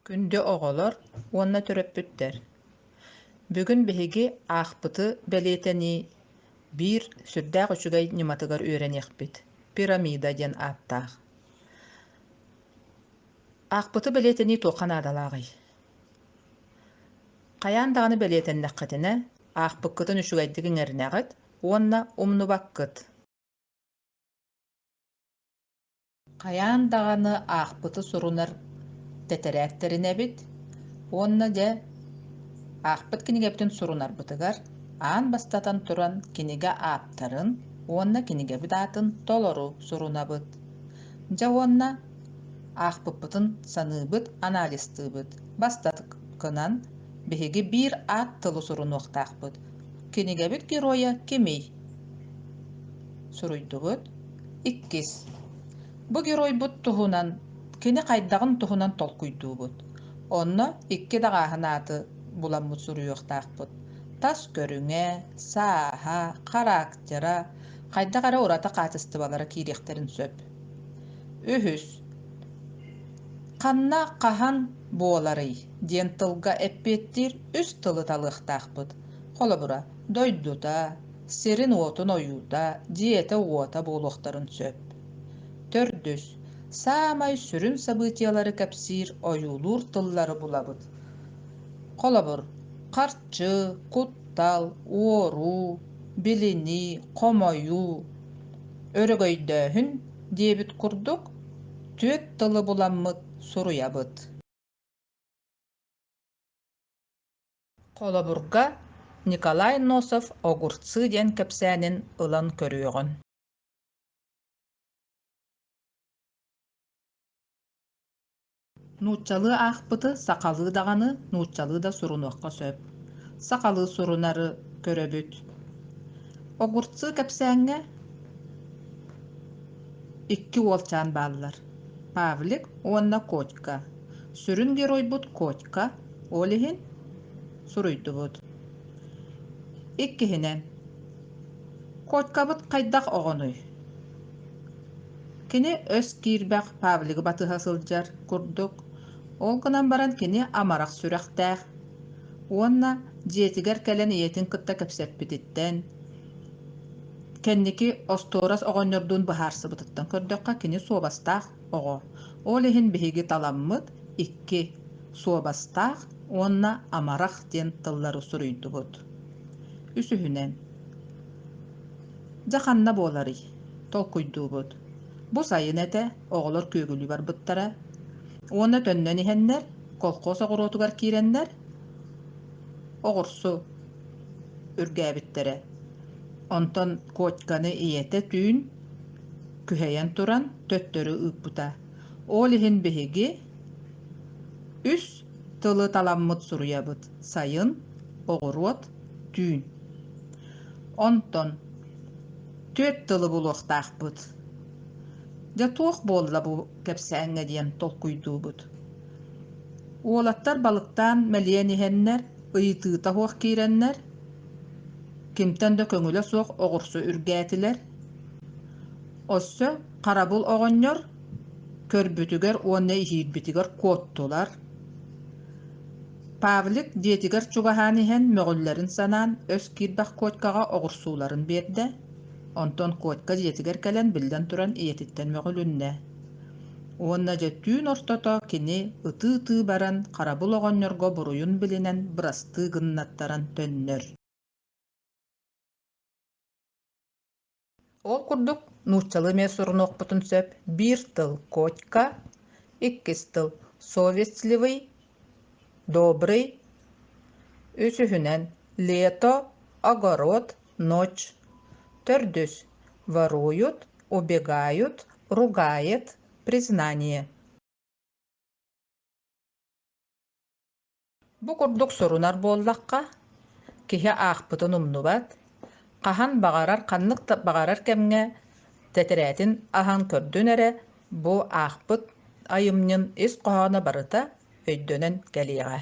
Күндү оҕолор уонна төрөппүттэр! Бүгүн биһиги аахпыты бэлиэтэнии биир сүрдээх үчүгэй ньыматыгар үөрэниэхпит – пирамида диэн ааттаах. Аахпыты бэлиэтэнии туохха наадалааҕый? Хайаан даҕаны бэлиэтэннэххитинэ, аахпыккытын үчүгэйдик иҥэринэҕит уонна умнубаккыт. Хайаан даҕаны аахпыты сурунар тэтэрээт тэринэбит уонна дьэ аахпыт кинигэбитин сурунарбытыгар аан бастатан туран кинигэ ааптарын уонна кинигэбит аатын толору сурунабыт. Дьэ уонна аахпыппытын саныыбыт, анализтыыбыт. Бастакынан биһиги биир аат тылы сурунуохтаахпыт. Кинигэбит геройа кимий? Суруйдубут. Иккис. Бу геройбут туһунан, кини хайдаҕын туһунан толкуйдуубут. Онно икки даҕааһын ааты буламмыт суруйуохтаахпыт. Тас көрүҥэ, сааһа, характера, хайдах эрэ ураты хаачыстыбалара киириэхтэрин сөп. Үһүс. Ханна хаһан буоларый диэн тылга эппиэттиир үс тылы талыахтаахпыт. Холобура, дойдута, сирин-уотун ойуута, дьиэтэ-уота буолуохтарын сөп. Төрдүс, саамай сүрүн событиелары кэпсиир ойуулуур тыллары булабыт. Холобур, харчы, куттал, уоруу, билинии, хомойуу, өрөгөйдөөһүн диэбит курдук түөрт тылы буламмыт суруйабыт. Холобурга, Николай Носов «Огурцы» диэн кэпсээнин ылан көрүөҕүн. Нууччалыы аахпыты сахалыы даҕаны, нууччалыы да сурунуохха сөп. Сахалыы сурунары көрөбүт. «Огурцы» кэпсээҥҥэ икки уолчаан бааллар: Павлик уонна Котька. Сүрүн геройбут Котька, ол иһин суруйдубут. Иккиһинэн, Котькабыт хайдах оҕонуй? Кини өс киирбэх Павлигы батыһа сылдьар курдук, ол гынан баран кини амарах сүрэхтээх уонна дьиэтигэр кэлэн ийэтин кытта кэпсэппититтэн, кэнники остуорас оҕонньордуун быһаарсыбытыттан көрдөххө кини суобастаах оҕо. Ол иһин биһиги таламмыт икки суобастаах уонна амарах диэн тыллары суруйдубут. Үсүһүнэн, дьэ ханна буоларый? Толкуйдуубут. Бу сайын этэ, оҕолор күөгүлүү барбыттара. Уонна төннөн иһэннэр, колхоз оҕуруотугар киирэннэр, оҕурсу үргээбиттэрэ. Онтон Котьканы ийэтэ түүн күһэйэн туран төттөрү ыыппыта. Ол иһин биһиги үс тылы таламмыт суруйабыт: сайын, оҕуруот, түүн. Онтон түөрт тылы булуохтаахпыт. Дьэ туох буолла бу кэпсээҥҥэ диэн толкуйдуубут. Уолаттар балыктаан мэлийэн иһэннэр, ыйытыыта суох киирэннэр, кимтэн да көҥүлэ суох оҕурсу үргээтилэр. Өссө харабыл оҕонньор көрбүтүгэр уонна иһиирбитигэр куоттулар. Павлик дьиэтигэр чугаһаан иһэн мөҕүллэрин санаан өс киирбэх Котькаҕа оҕурсууларын биэрдэ, онтон Котька дьиэтигэр кэлэн биллэн туран ийэтиттэн мөҕүлүннэ. Уонна дьэ түүн ортото кини ытыы-ытыы баран харабыл оҕонньорго буруйун билинэн бырастыы гыннаттаран төннөр. Ол курдук нууччалыы эмиэ сурунуохпутун сөп: биир тыл «котька», иккис тыл «совестливый», «добрый», үсүһүнэн «лето», «огород», «ночь», төрдүс «воруют», «убегают», «ругает», «признание». Бу курдук сурунар буоллахха, киһи аахпытын умнубат, хаһан баҕарар ханнык да баҕарар кэмҥэ тэтэрээтин аһан көрдүн эрэ, бу аахпыт айымньын ис хоһооно барыта өйдөнөн кэлиэҕэ.